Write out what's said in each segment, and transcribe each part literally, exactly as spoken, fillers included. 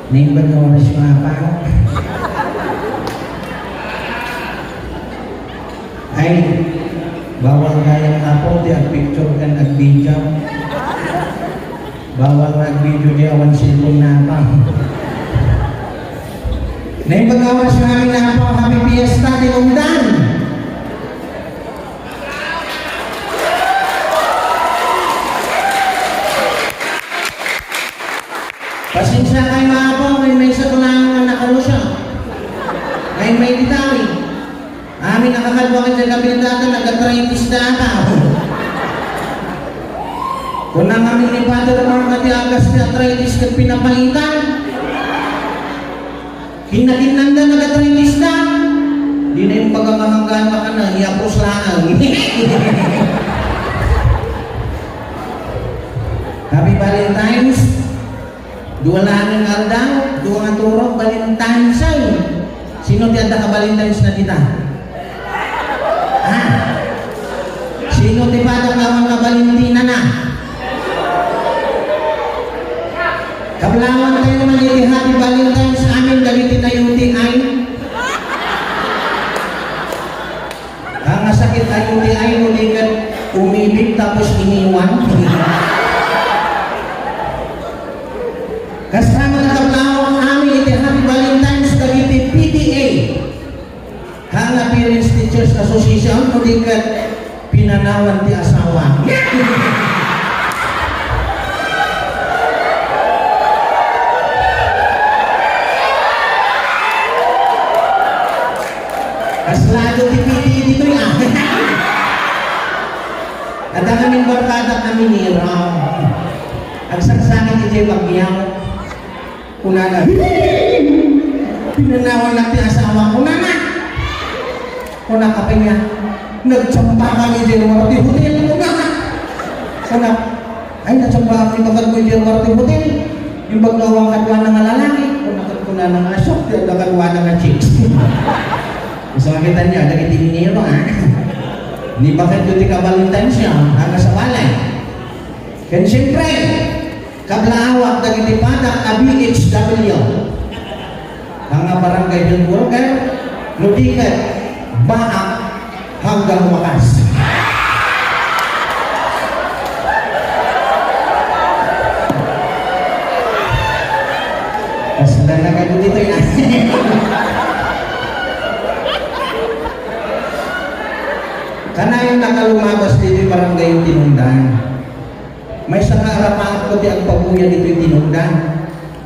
Naimbag nga oras nga, Apo? Ay, bawal gayam, Apo, ti agpicture ken agvideo. Bawal nga agvideo ti awan cellphone na, Apo. Naimbag nga oras nga amin, Apo, happy fiesta, tinungdan! Pasensiakayo, Apo, maymaysa ko laeng nga nakalusa. Maymaysa ditoy. Amin a kakadua ket ti kabildatan, nag-arthritis dayta. Kuna ngamin ni Father Mark a ti agas ti arthritis ket pinapaitan. Kinnakinnanda, nag-arthritis da. Dina imbaga nga hanggan makana, iyapos laeng. Happy Valentine's. Dua laeng nga aldaw, dua nga turog, Valentine's ay. Sino ti adda ka Valentine's na dita? Ha? Sino ti padak nga awan nga Valentina na? Kablawan tayo naman iti Happy Valentine's amin dagiti na-U T I. Ang sakit a U T I no di ket umibig tapos iniwan. Kasta nga nakaplaw amin iti Happy Valentine's dagiti P T A. Haan nga Parents Teachers Association, no di ket pinanawan ti asawa. Kasla do ti P T A ditoy, ah. Adda ngamin barkada a minero. Agsaksakit iti bagyo. Kunana, "Pinanawan na ti asawa." Kunana, kuna ka pa niya, "Nagtsamba kami di Duarte Hotel." Kunana, kuna, "Ay, nagtsamba kami di Duarte Hotel. Imbag nga awan kaduana nga lalaki." Kuna, kunana nga, "Sok, di kaduana nga chicks." Gusto makita niya, dagiti minero, ha? Ni bakit yung tika Valentine's niya, hanggang sa balay. Ken siyempre, Kablaawak dagiti padak a B H W. Nga barangay health worker, no di ket, baak hanggang wakas. Kasla na kami dito, ya. Kanayon na ka lumabas dito yung barangay yung tinungdan. Maysa nga arapaatko ti agpabuya ditoy tinungdan.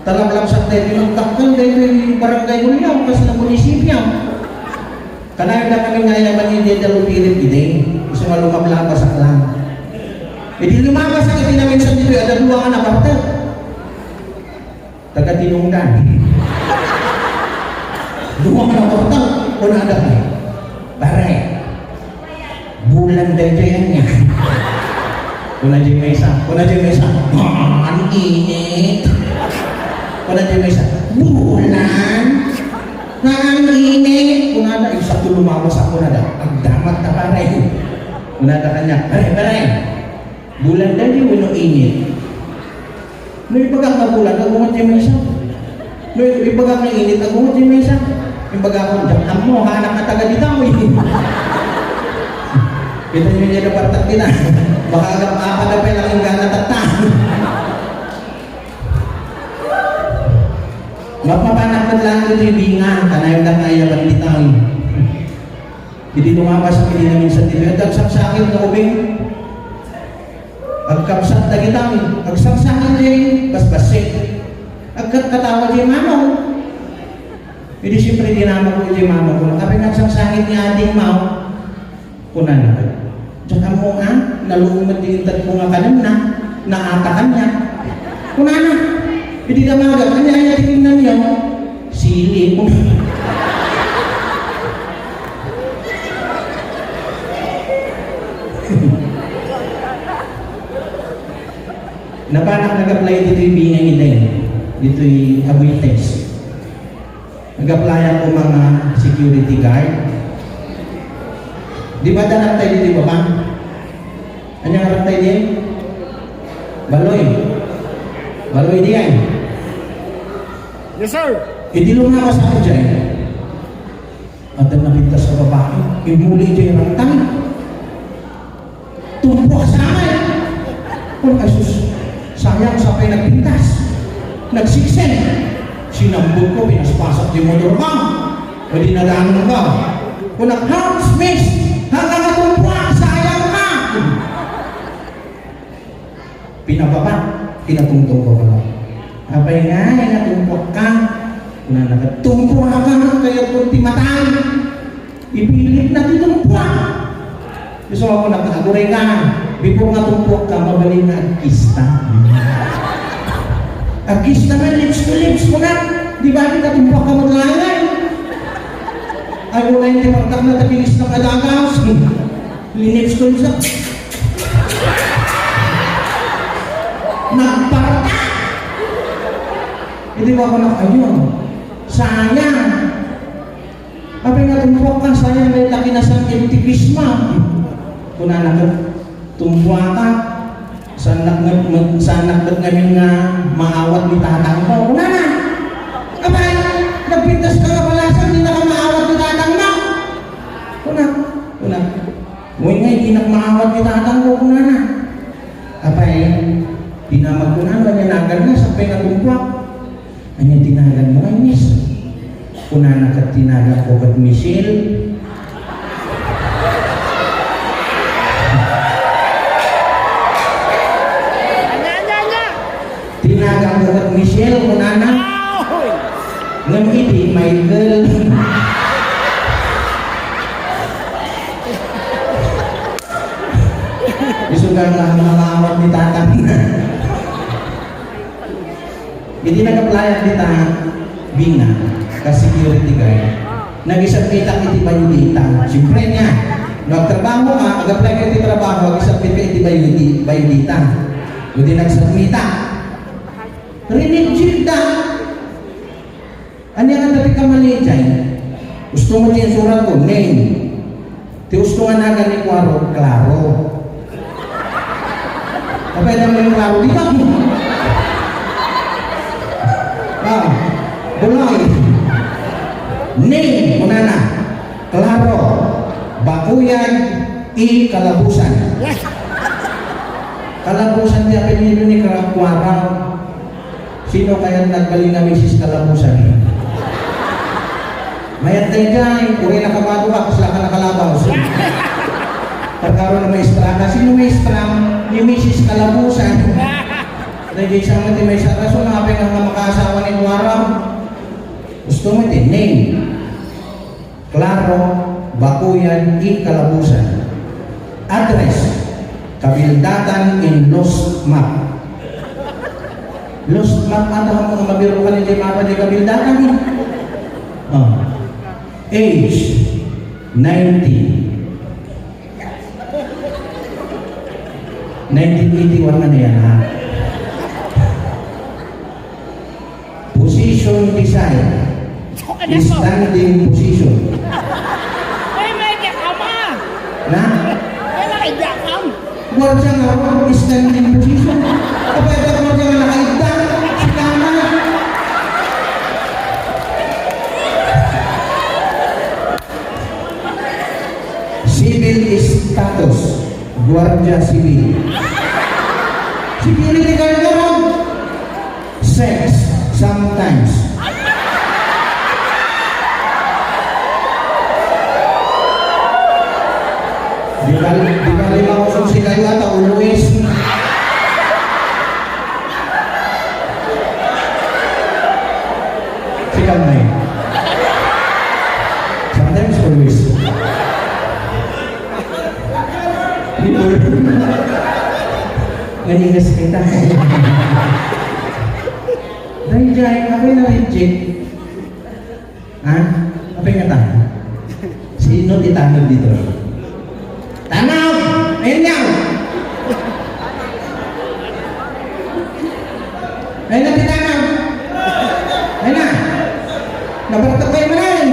Talablablabsak daytoy nagdakkel daytoy barangay Juliao, kas na munisipyo. Kanayon da kami nga ayaban ni Deda Lupirit idi. Isu nga lumablabas a lang. Idi lumabas a iti naminsan ditoy, adda dua nga nabartek. Taga Tinungdan. Duwa nga nabartek, kunada, "Pare, bulan daytoy ania?" Kuna diay maysa, kuna diay maysa, "Haan init." Kuna diay maysa, "Bulan? Haan init." Kunada, insakto lumabas a kunada, "Agdamat ta, pare." Kunada kaniak, "Pare, pare, bulan daytoy wenno init?" No ibagak nga bulan, agunget diay maysa. No ibagak nga init, agunget diay maysa. Imbagakon, "Diak ammo, haanak nga taga ditaw." Kita niyo diay nabartek dita. Baka agap-apat a pay lang inggana tatta. Mapapanak met laeng ditoy binga, kanayon da nga ayaban ditaw. Idi lumabas a idi naminsan ditoy, adda agsaksakit nga ubing. Agkabsat dagita, agsaksakit diay basbassit. Agkatkatawa diay mamaw. Idi siempre, dinamagko diay mamaw, kuna, "Apay nga agsaksakit nga ading, maw?" Kunana, "Diak ammo, a, naluong met ti intedko nga kanenna, naatakanna." Kunana, idi damagak, "Ania, ania ti kinnanyo?" "Sili," kuna. Napanak nag-apply ditoy binga idi, ditoy Abuites. Nag-apply ako mga security guard. Di ba darantay ditoy baba? Ania nga rantay diay? Baloy. Baloy diay. Yes, sir. Idi lumabas ako dyan, adda napintas a babae. Immuli dyan rantang. Tumpuak sa akin. Kun, "Ay, sus, sayang, sapay nagpintas. Nagsiksik." Sinambot ko, pinaspasak di motor ka. O di nadaan ka. Kuna, "Hops, miss, hanggang tumpuak, sayang ka." Pinababa, kinatungtong ko kuno. "Apay nga, natumpuak ka?" Kunana ket, "Tumpuak ka, kayatko ti matay. Ipilit na ti tumpuak." Isu nga kunak, "Aguray ka, before nga tumpuak ka, mabalin nga agkista." "Agkista man, lips to lips," kunak. "Di ba, di ka tumpuak ka met laeng?" Ay, wala yung timartak na taginis na kadagas. Linips ko yung sa... Nagparta! Hindi ba ako nakayon? Sayang! Apay nga tumpuak ka, sayang, may laki na sa intikisma. Kunana ka, "Tumpuak ka, saannak met, met, saannak met ngamin nga maawat ni tatang ko." Kunana, "Apay, nagpintas ka nga palasan, di na ka maawat ni tatang mo?" Kuna, kuna. "Uy, ngay, dinak maawat ni tatang ko," kunana. Apay, dinamag ko na, ania nagan na, sapay nga tumpuak. "Ania ti nagan mo, miss?" Kunana ket, "Ti nagan ko ket Michelle." Ania, ania, ania? "Ti nagan ko ket Michelle," kunana. Ngem idi, Michael. Isugan na ang mga awat ni tatang. Idi nag-apply-ak dita, Bina, ka security guard, nag-isubmitak iti biodata. Siyempre nia, no agtrabaho ka, ag-apply ka iti trabaho, ag-isubmit ka iti biodi-, biodata. Idi nagsubmitak, rineject da. Ania nga dati kamali jay? Gusto mo ti insurat ko? Name. Ti gusto nga nagan ni Cuaro, Claro. Apay na mo yung Claro, di ba? Ah, bulay. Name, kunana. Claro. Bakuyan, E. Kalabusan. Kalabusan ti apelyido ni Cla-, Cuaro. Sino kayat nagbalin nga Misis Kalabusan? Mayat daydiay, uray nakabado ka, kasla ka nakalabaw. Pagkaro na maestra ka, sino maestra? Ni Misis Kalabusan. Daydiay sa ti maysa rason, apay nga makaasawa ni Cuaro. Gusto mo ti name? Claro, Bakuyan, E. Kalabusan. Address, Kabildatan in lost map. Lost map, ata mo nga mabiro ka ni mapa di Kabildatan, eh. Oh. Age, ninety. Nineteen eighty-one na yan, ha? Position design. Standing position. Ay, may kakama! Na? Ay, may kakama! Guardia nga ron, standing position. Kapag ka guardia nga nakaigda, si kama. Civil status, guardia civil. Security guard ka ron. Sex, sometimes. Di ba, di ba lima ko si kayo ata, always? Sikat na yun. Sometimes, always. Di ba? Nanigas kita. Dahil dyan, ako yung na-reject. Ha? Apay nga tanod? Sino ti tanod dito? Tanod! Ayun nga! Ayun na ti tanod! Ayun na! Nabartok kayo na rin!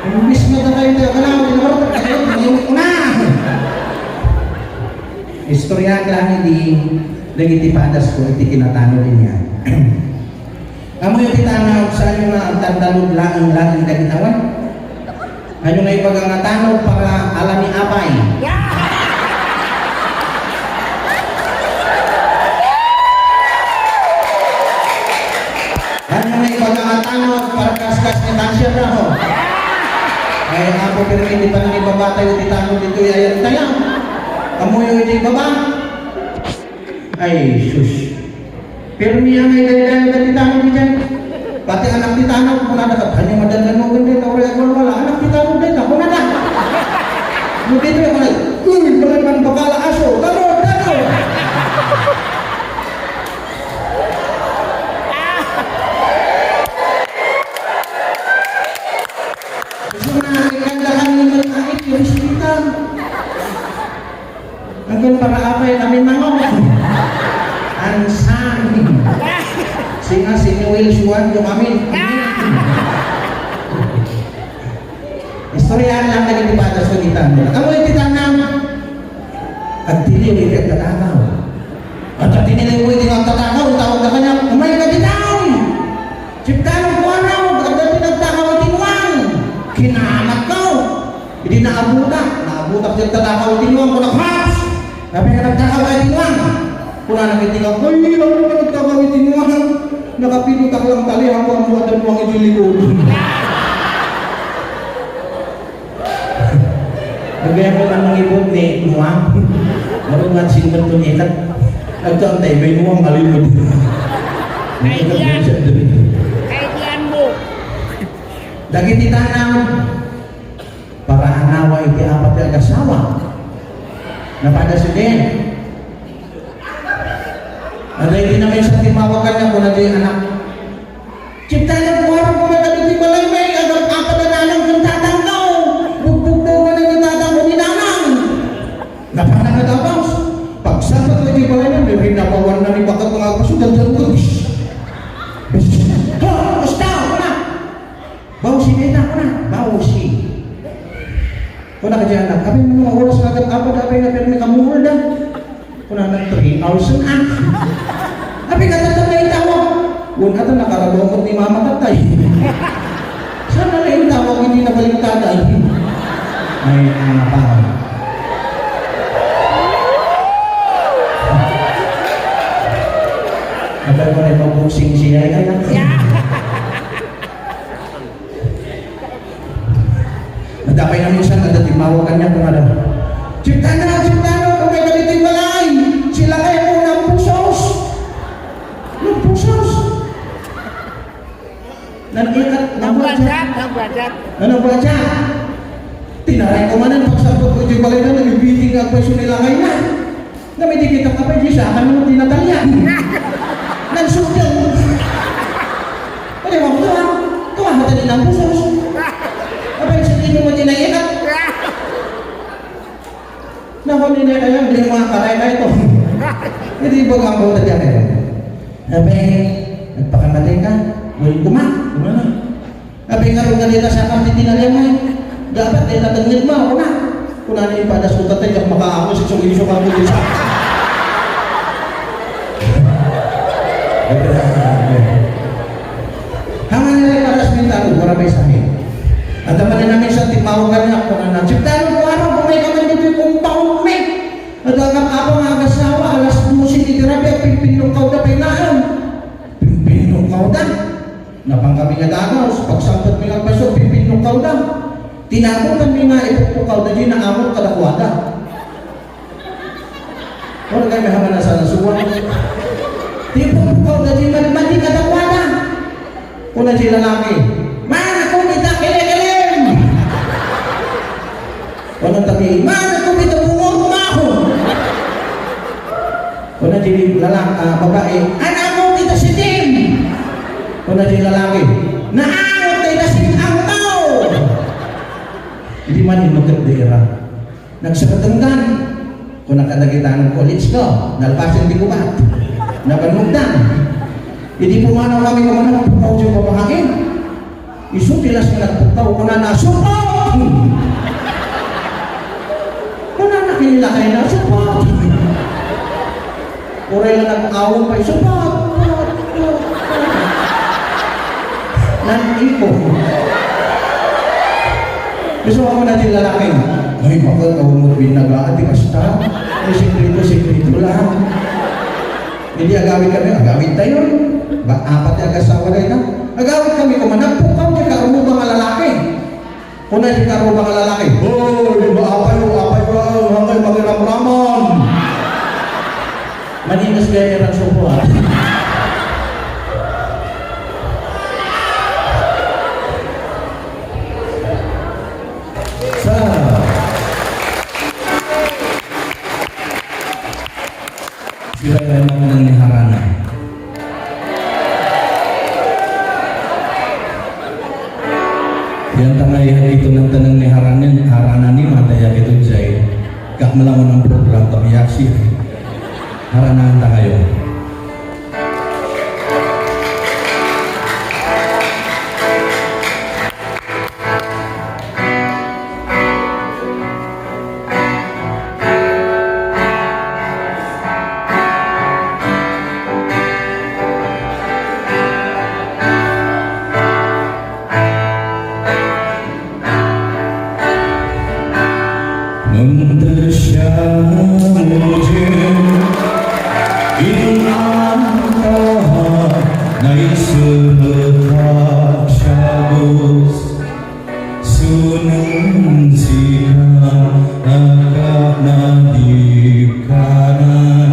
Imbis na tayo tayo ka lang, nabartok kayo, mayroon ko na! Istorya lang, hindi nagitipadas ko, iti kinatanod niya. Kamoy ti tanaw, saan nga agtantanod laeng-laeng dagiti awan? Ania nga ibaga nga tanaw para ala ni apay? Ania nga ibaga nga tanaw para kaskas ni cancer na ho? Ay, apo, pero hindi pa nang ibabatayo ti tanaw dito, ayan tayo. Kamuyo iti baba. Ay, sus. Pirmi ang idaydayaw dagiti tanaw diay. Pati anak ti tanaw, kunada, "Ania nga dandanugen dayta, uray agwalwala, anak ti tanaw dayta," kunada. No ditoy, kunada, "Uy, balaman bakala aso, tanaw, tanaw!" Gusto na, ikanda kami ng mga ito, hospital. Hanggang para apay kami mangaw. Ang sangin. Singa si Noel Suwan yung amin. Istorya lang na di pada sa kita. Kamu yung kita na. Agtiliw iti agtatakaw. At agtiliw mo iti agtatakaw, tawag na kanya, "Umay ka ditaw! Siptanong ko araw, agda ti nagtakaw iti nuang! Kinaanak ka!" Idi naabutak, naabutak ti agtatakaw iti nuang, kuna, "Hops! Apay nga nagtakaw ka iti nuang?" Kuna na iti nga, "Ay, ako nga nagtakaw iti nuang. Nakapinutak lang tali, ako ang buwan nuang iti likod." Nagayam ko man mangibot ni nuang. Marunong nga sinman ko niya. Nagkaantay, may nuang malimod. Ay, diyan. Ay, diyan mo. Dagiti tanaw. Para anawa iti apat nga agasawa. Napada si Den. Adda iti naminsan ti mawag kaniak, kuna diay anak, "Siptangan ko araw, kuna dagiti balay, may agap-apat a nanang ken tatangko. Bugbugbuganen ni tatangko ni nanang." Napanak a dabaws. Pagsappat iti balay na, may rinabawan na ni bakat nga agpaso, dandang ko, "Bes! Bes! Ha! Basta! Kuna!" "Bawsi dayta," kuna. "Bawsi." Kuna kadi anak, "Apay nga oras nga agap-apat, apay nga pirmi kamuol da?" Kuna na, "Three hours na." "Apay nga tatta nga itawag?" "Wen, ata nakarabaw met ni mama tattay." Saan na itawag, hindi nabaliktadan? Ay, apa. Agad mo na ipagbuksing siya, ay, ay, ay. Adda pay naminsan, adda timmawag kaniak, kunada, "Siptangan, siptangan, umay ka ditoy balay. Si Lakay ko, nampusos. Nampusos." Nan-, ikat, nampusos. Nampusos, nampusos. Nampusos. Tinaray ko manen, pagsapot ko iti balay na, nabibiting nga agpayso ni Lakay na. Ngem idi kitak, apay, di sa akan mo tinatalian. Nagsudeng. Ano mo, tua? Tua mo tadi ng pusos. Apay, sa dito mo tinaiyak? Naku, ni Nay, kaya hindi mo nga karay na ito. Hindi ba nga ako tadi, eh? Apay, nagpakamatay ka? Uy, kuma? Kuma na. Apay nga, "Ngarud nga dita sa akin ti tinalian mo, eh. Dapat dita tengnged mo," kuna. Kuna ni ipadas ko, "Tatay, diak makaangus, isu-isu ka mo dita." Hangin nga ipadas mi tano, wala may sakit. Adda man namin sa timawagan niya, kuna na, "Siptangan ko araw, kung may kaman dito yung compound, may." Adda nga apa nga agasawa, alas dose iti rabii, pimpinnukaw da pay laeng. Pimpinnukaw da. Napan kami nga dagus, pagsangpet mi nga agpayso, pimpinnukaw da. Tinagutan mi nga ipukpukaw da, di naamot kadakuada. Wala kami haman na sa nasuwa. Ipukpukaw da, di madmadi kadakuada. Kuna di lalaki, "Mana ko kita kilikilim!" Kuna tabi, "Mana ko kita bungor maho!" Kuna di lalaki, ah, babae, "Anak ko kita si Tim!" Kuna di lalaki, "Naangot na ita si Angtaw!" Hindi man inugat di ira. Nagsakatenggan. Kuna kadagita nga college ko, nalpasen ti gubat. Nabanugdan. Idi pumanaw kami, kumana, pagpaudio pa babae. Isu ti last nga nagpuktaw, kunana, "Supot!" Kunana, kinilakayna, "Supot!" Uray la nag-awong pay, "Supot! Supot! Supot!" Nan iko. Gusto ko na ti lalaki. Ay, bakit ako mo binagaan, di basta. Ay, sikreto, sikreto lang. Hindi agawid kami, agawid tayo. Ba, apat yung agasawa na yun, ah. Agawid kami, kung managpukam, di ka umupa nga lalaki. Kuna ti karruba nga lalaki, "Hoy, maapayo, apayo, hangay mangiramraman." Maninas kaya ni Ransupo, ah. Sa Sira nga nang ni Harana. Yan ta nga ito ng tanang ni Harana, Harana ni Mataya ito jay. Kakmalangon ang program, tapi yaksi. Harana ta kayo. Nunter siya mujin, inanta na iserrekak siya, Gus. Sunen sika, nakamadipkanan.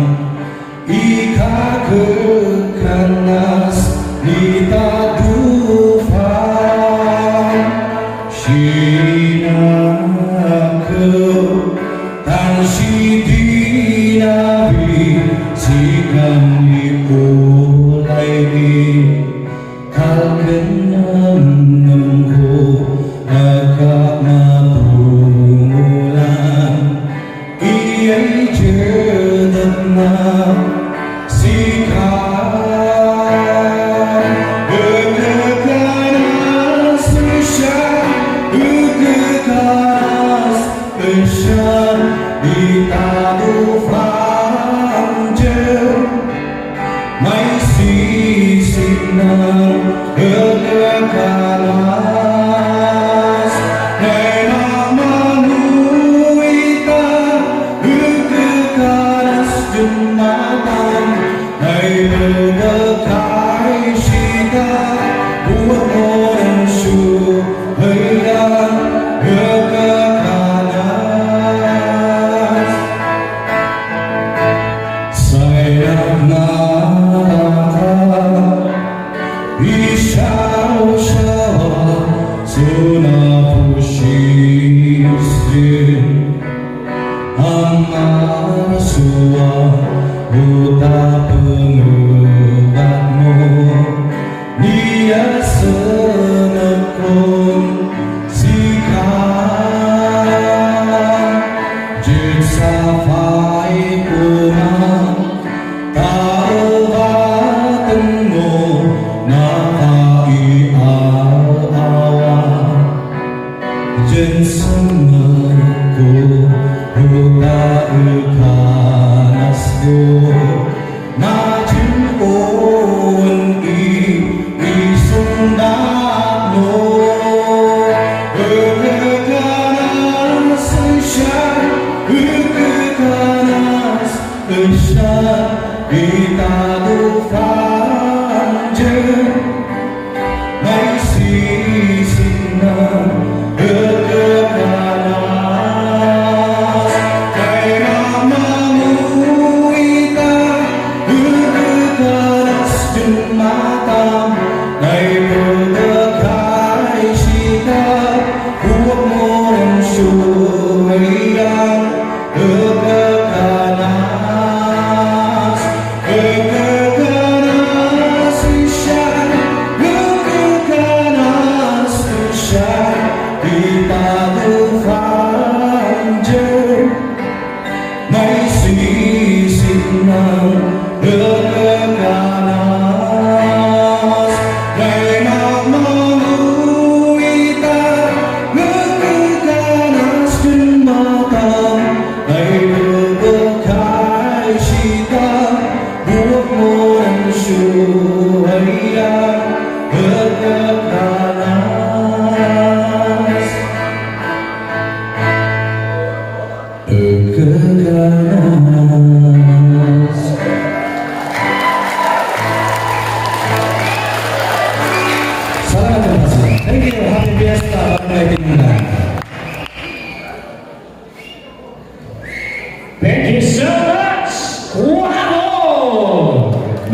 Ikakekkanas ni Tadufan, sinakew, tan sidinabi, sikan ni ulaymi. Kalkennem, nemko, agka matumulan, iyay jadetna sika. Ekekanas siya, ekekanas siya, ita do fanje. Maisisitnang ekekanas, nay mamamano ita, ekekanas jemmatan, nay bedekay sita, buat mo ren siya, hayda, ekekanas. Say nagmaraka, isawsawa, suna pusisir, ang marasua, uta pengebat mo. Niyasenekon sika, jed sapay koma, ta ebaten mo nakaiaw-awa. Dian semmekko, uta ekanasdo, nadin-on i-, isundatno. Ekekanas siya, ekekanas siya, ita do fanje. Maisisitnang ekekanas, tay mamamano ita, ekekanas jemmatan, tay bedekay sita, buat mo ren siya, ekekanas. Ekekanas siya, ekekanas siya, ita do fanje. Maisisitnang ekekanas, tay mamamano ita, ekekanas jemmatan, tay bedekay sita, buat mo ren siya, ekekanas.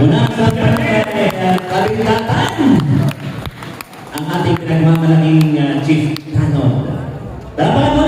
Muna sa barangay, ah, Kabitatan, ang ating pinagmamalaking, ah, Chief Tanod. Dapat